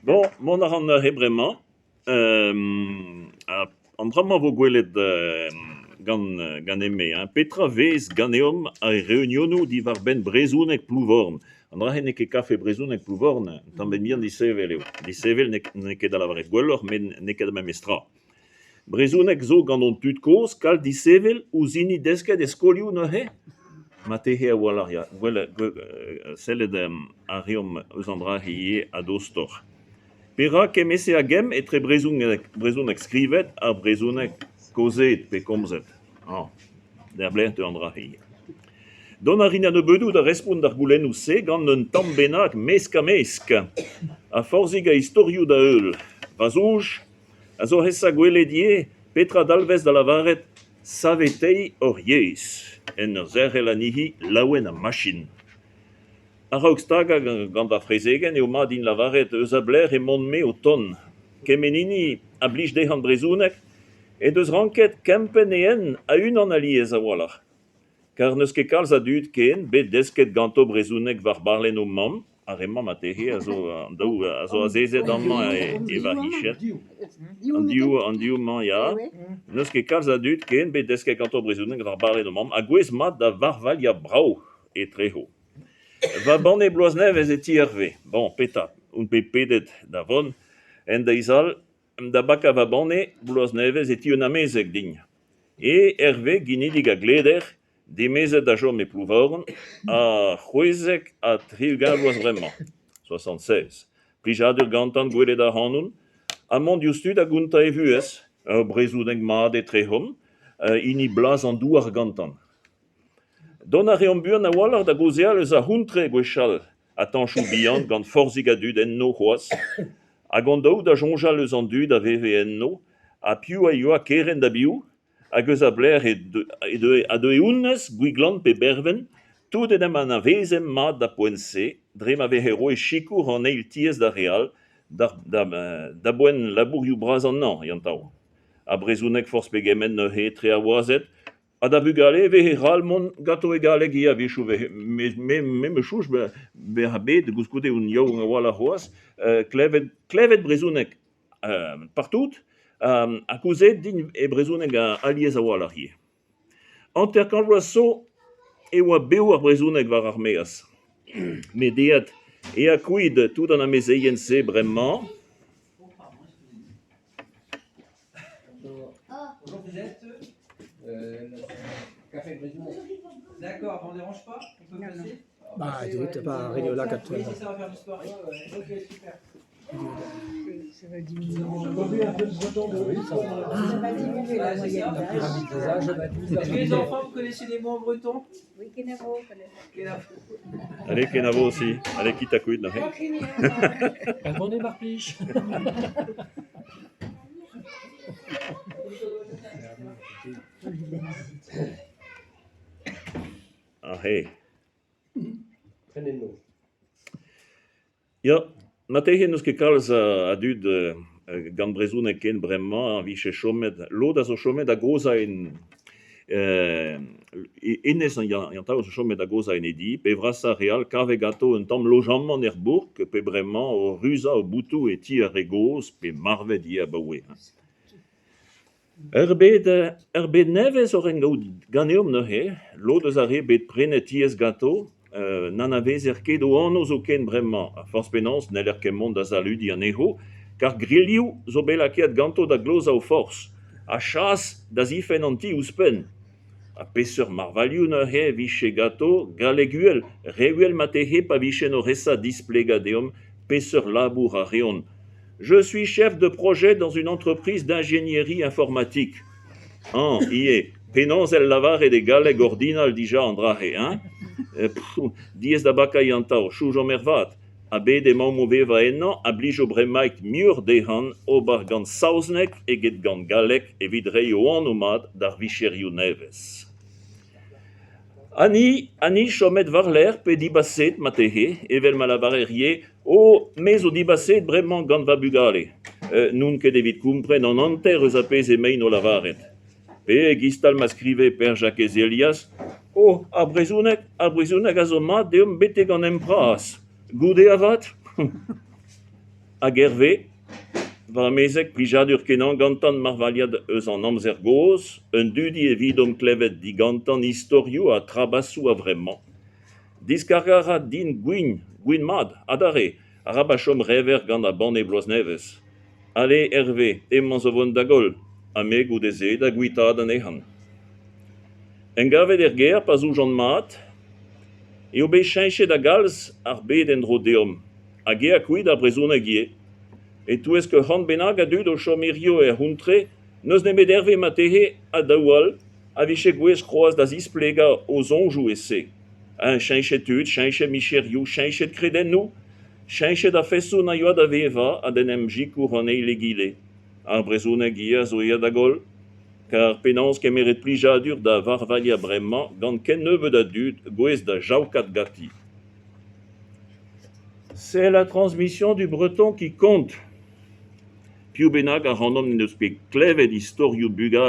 Bon, mont a ran neuze bremañ. An dra-mañ 'vo gwelet gant ganin-me hein. Petra 'vez ganeomp ar reunionoù diwar-benn brezhoneg Plouvorn ? An dra-se n'eo ket kafe brezhoneg Plouvorn, un tamm bihan disheñvel eo. Disheñvel n'eo ket da lavaret gwelloc'h met n'eo ket ar memes tra. Brezhoneg zo gant hon tud-kozh kalz disheñvel ouzh hini desket e skolioù neuze ? Marteze a-walc'h ya, gwell sellet a reomp eus an dra-se ivez a-dostoc'h. Perak kement-se a gemm etre brezhoneg skrivet ha brezhoneg kaozeet pe komzet ? Ah, d'ar teu an dra-se ivez. Dont a rin a-nebeudoù da respont d'ar goulennoù-se gant un tamm bennak mesk-ha-mesk ha forzhik a istorioù da heul. Va soñj a zo aesañ gwelet ivez petra dalvez da lavaret saveteiñ hor yezh en ur zerc'hel anezhi laouen ha machin. A-raok stagañ gant va frezegenn eo mat din lavaret eus a belec'h emaon-me o tont. Kement hini a blij dezhañ brezhoneg en deus ranket kempenn e hent a-unan alies a-walc'h. Kar n'eus ket kalz a dud ken bet desket ganto brezhoneg war barlenn o mamm, ar re-mañ marteze a zo an daou a zo azezet amañ e va c'hichen. An div an div-mañ ya. N'eus ket kalz a dud ken bet desket ganto brezhoneg war barlenn o mamm ha gouez mat da varvailhañ brav etrezo. Va banne bloaz nevez e ti Hervé. Bon, petra, on bet pedet da vont en deiz all da bakañ va banne bloaz nevez e ti un amezeg din. E Hervé, ginidik a Gleder, dimezet da chom e Plouvorn, ha 76 vloaz bremañ, 76. Plijadur gantañ gwelet ac'hanon ha mont diouzhtu da gontañ e vuhez, ur brezhoneg mat etrezomp, hini blaz an douar gantañ. Dont a reomp buan a-walc'h da gaozeal eus ar c'hontre gwechall, atañchoù bihan gant forzhik a dud enno c'hoazh, hag hon-daou da soñjal eus an dud a veve enno ha piv a yoa kerent da biv, hag eus a belec'h e deue honnezh, Gwiglann pe Berven, tout en em anavezemp mat d'ar poent-se dre ma veze roet sikour an eil tiez d'ar re all da boent labourioù bras an hañv, yantav. Ha brezhoneg forzh pegement neuze etre ar wazed Ha da vugale e veze ral mont ganto e galleg ivez a-wechoù 'veze me me me 'meus soñj bezañ bet koulskoude on yaouank a-walc'h c'hoazh klevet klevet brezhoneg partout ha kaozeet din e brezhoneg alies a-walc'h ivez. 50 vloaz zo e oa bev ar brezhoneg war ar maez met aet aet kuit tout an amezeien-se bremañ. Bonjour, vous êtes euh, Café Brésil. D'accord, on ne dérange pas On peut passer Bah, écoute, pas radio là, Oui, c'est ça, on va faire du sport. Ok, super. Ça va diminuer. Ça va diminuer la moyenne La pyramide des âges. Est-ce que les enfants, vous connaissez des mots en breton Oui, Kenavo. Kenavo. Allez, kenavo aussi. Allez, quitte à kuit neuze. Abonnez mar plij. Aze. Ya, marteze n'eus ket kalz a dud gant brezhoneg ken bremañ a vije chomet, lod a zo chomet da gozhañ en hennezh an zo chomet da gozhañ en e di, pe vrasañ re all kavet ganto un tamm lojamant er bourk pe bremañ o ruzañ o botoù e ti ar re gozh pe marvet ivez abaoe. Ur bed ur bed nevez oc'h en gaout ganeomp neuze, lod eus ar re bet prenet tiez ganto n'anavezer ket o anv zoken bremañ ha forzh penaos n'heller ket mont da saludiñ anezho kar grilhoù zo bet lakaet ganto da glozañ o forzh ha chas da zifenn an ti ouzhpenn. Ha peseurt marvailhoù neuze e vije ganto galleg uhel, re uhel marteze pa vijent oc'h esa displegañ deomp peseurt labour a reont. Je suis chef de projet dans une entreprise d'ingénierie informatique. Hañ ivez, penaos el lavaret e galleg ordinal dija an dra-se, hein ? Diaes da bakañ an taol, soñjomp ervat. Ha bet emaomp o vevañ ennañ a blijo bremaik muioc'h dezhañ ober gant saozneg eget gant galleg evit reiñ o anv mat d'ar vicherioù nevez. Ha ni, ha ni chomet war-lerc'h pe dibaset marteze, evel ma lavarer ivez, oh, me zo dibaset bremañ gant va bugale. N'on ket evit kompren an hanter eus ar pezh emaint o lavaret. Pe e-giz-tal ma skrive Pêr-Jakez Helias, Oh, ar brezhoneg, ar brezhoneg a zo mat deomp betek an hent bras. Goude avat ? Hag Herve, va amezeg, plijadur kenañ gantañ marvailhat eus an amzer gozh, un dudi evidomp klevet digantañ istorioù ha trabasoù a-vremañ. Diskargañ a ra din gwin, gwin mat, adarre, arabat chom rever gant ar banne bloaz nevez. Ale Herve, hemañ zo vont da goll, ha me goude-se da guitaat anezhañ. Engavet er gêr pa soñjan mat eo bet cheñchet a-galz ar bed en-dro deomp hag aet kuit ar brezhoneg ivez. E-touesk ur c'hant bennak a dud o chom hiziv er c'hontre n'eus nemet Herve marteze ha daou all a vije gouest c'hoazh da zisplegañ o soñjoù e-se. Cheñchet tud, cheñchet micherioù, cheñchet kredennoù, cheñchet ar feson a yoa da vevañ ha d'en em sikour an eil egile. Ar brezhoneg ivez a zo aet da goll. Kar penaos kemeret plijadur da varvailhañ bremañ gant ken nebeut a dud gouest da chaokat ganti. C'est la transmission du breton qui compte. Piv bennak ac'hanomp n'en deus ket klevet istorioù bugale.